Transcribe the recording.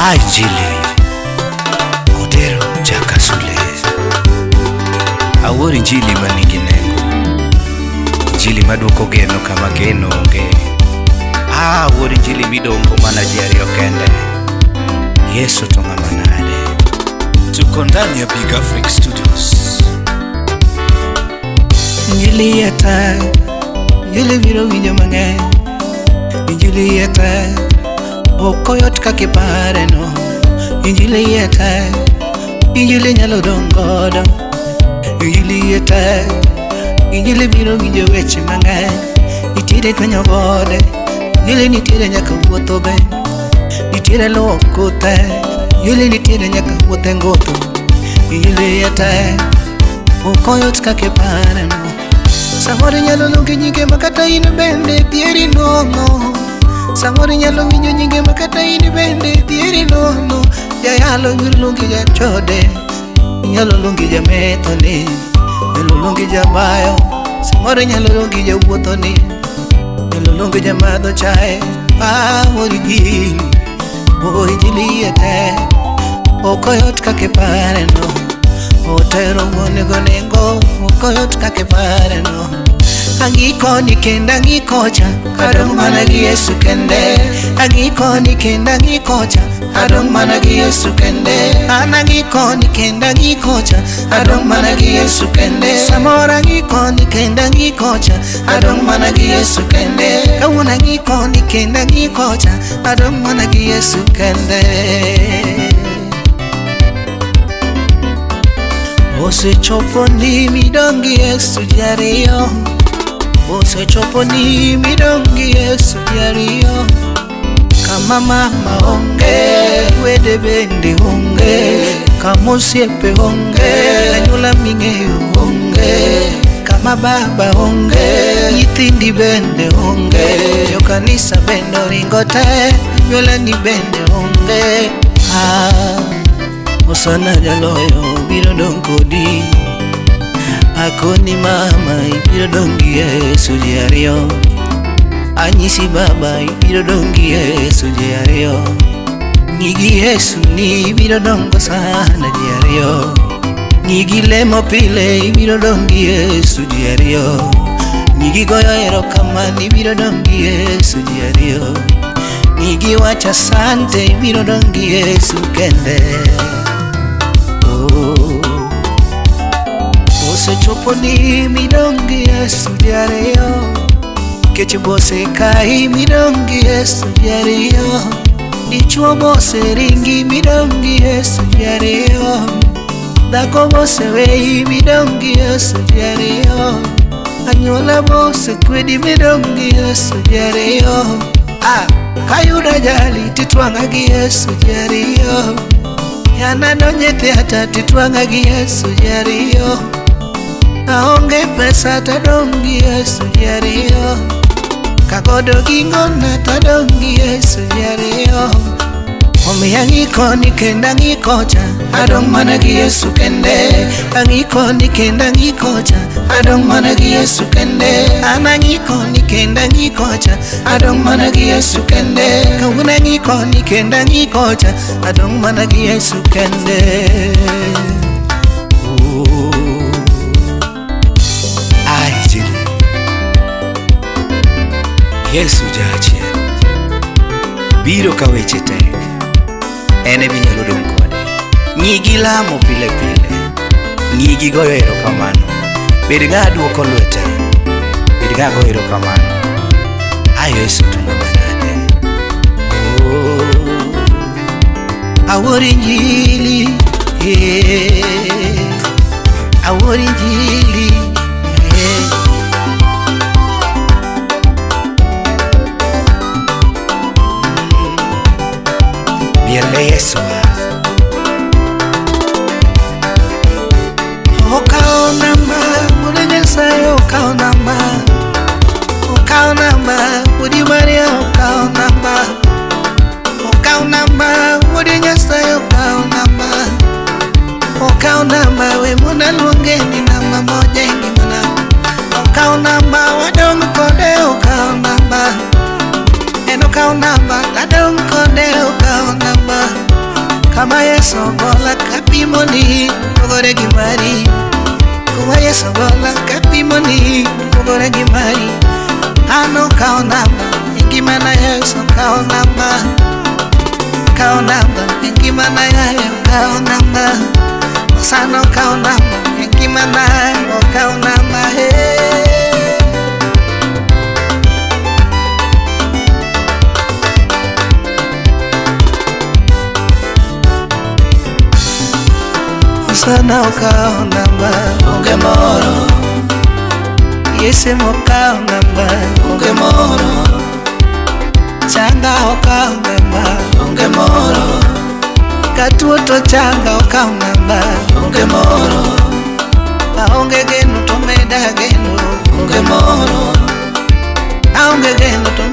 A Injili Odero Jakasule. Awuoro Injili ma nigi nengo. Injili maduoko geno kama geno onge. Ah, awuoro Injili midongo mana ji ariyo kende. Yesu to ng'ama nade? Tuko ndani ya Big Afric Studios. Injili yeta, Injili biro winjo mang'eny. Injili yeta, ok oyot kaka ipare no. Injili yeta, Injili nyalo dong' godo. Injili yeta, Injili biro winjo weche mang'eny. Nitiere twenyo gode, Injili nitiere nyaka wuotho be. Nitiere luwo kuthe, Injili nitiere nyaka wuothe ngotho. Injili yeta, ok oyot kaka ipare no. Samoro inyalo luongi nyinge ma kata in bende dhieri nono. Samoro inyalo winjo nyinge ma kata in bende dhieri nono. Jayalo biro luongi jachode, inyalo luongi jamethoni, inyalo luongi jabayo, samoro inyalo luongi jawuothoni, inyalo luongi jamadho chae. Ah, injili, oh injili yete, ok oyot kaka ipare no. Otero wuon go nengo, ok oyot kaka ipare no. Ang'i koni kendo ang'i kocha, adong' mana gi Yesu kende. Ang'i koni kendo ang'i kocha, adong' mana gi Yesu kende. An ang'i koni kendo ang'i kocha, adong' mana gi Yesu kende. Samoro ang'i koni kendo ang'i kocha, adong' mana gi Yesu kende. Kawuono ang'i koni kendo ang'i kocha, adong' mana gi Yesu kende. Osechopo ni midong' gi Yesu ji ariyo. Osechopo ni midong' gi Yesu ji ariyo. Kama mama onge, wede bende onge, kama osiepe onge, anyuola ming'eyo onge, kama baba onge, nyithindi bende onge, jokanisa bende oringo te, anyuolani bende onge. Ah, Osana jaloyo biro dong' kodi. Akoni mama ibiro dong' gi Yesu ji ariyo. Anyisi baba ibiro dong' gi Yesu ji ariyo. Ng'i gi Yesu ni ibiro dongo sana ji ariyo. Ng'i gi lemo pile ibiro dong' gi Yesu ji ariyo. Ng'i gi goyo erokamano ibiro dong' gi Yesu ji ariyo. Ng'i gi wacho asante ibiro dong' gi Yesu kende. Oh. Osechopo ni midong' gi Yesu ji ariyo. Kech bosekayi midong' gi Yesu ji ariyo. Dichuo boseringi midong' gi Yesu ji ariyo. Dhako boseweyi midong' gi Yesu ji ariyo. Anyuola bosekwedi midong' gi Yesu ji ariyo. Ah, kayudo ajali titwang'a gi Yesu ji ariyo. Yana donjo e theatre titwang'a gi Yesu ji ariyo. Aonge pesa tadong' gi Yesu ji ariyo. Kagodo gi ngona tadong' gi Yesu ji ariyo. Omiyo ang'i koni kendo ang'i kocha, adong' mana gi Yesu kende. Ang'i koni kendo ang'i kocha, adong' mana gi Yesu kende. An ang'i koni kendo ang'i kocha, adong' mana gi Yesu kende. Kawuono ang'i koni kendo ang'i kocha, adong' mana gi Yesu kende. Oh. A Injili Yesu jachien biro ka weche tek, en ema inyalo dong' kode. Ng'i gi lamo pile pile, ng'i gi goyo erokamano. Bed ng'a duoko lwete, bed ng'a goyo erokamano. A Yesu to ng'ama nade? Oh. Awuoro Injili, eh. Awuoro Injili, eh. Miel ne Yesu. Okawo namba, wuod Nyasaye okawo namba. Okawo namba, wuod Maria okawo namba. Okawo namba, wuod Nyasaye okawo namba. Okawo namba, we mondo aluonge ni namba moja e ngimana. Okawo namba, wadong' kode okawo namba. En okawo namba, adong' kode okawo namba. Kama Yesu gola kapimoni pogore gi mari. Kuma Yesu gola kapimoni pogore gi mari. An okawo namba e ngimana, Yesu okawo namba. Okawo namba e ngimana, yaye okawo namba. Osana okawo namba e ngimana, okawo namba, hey. Osana okawo namba, Onge moro, Yesu okawo namba, onge moro, Changa okawo namba, onge moro, katuo to changa okawo namba, onge moro, aonge geno to meda geno, onge moro, aonge geno to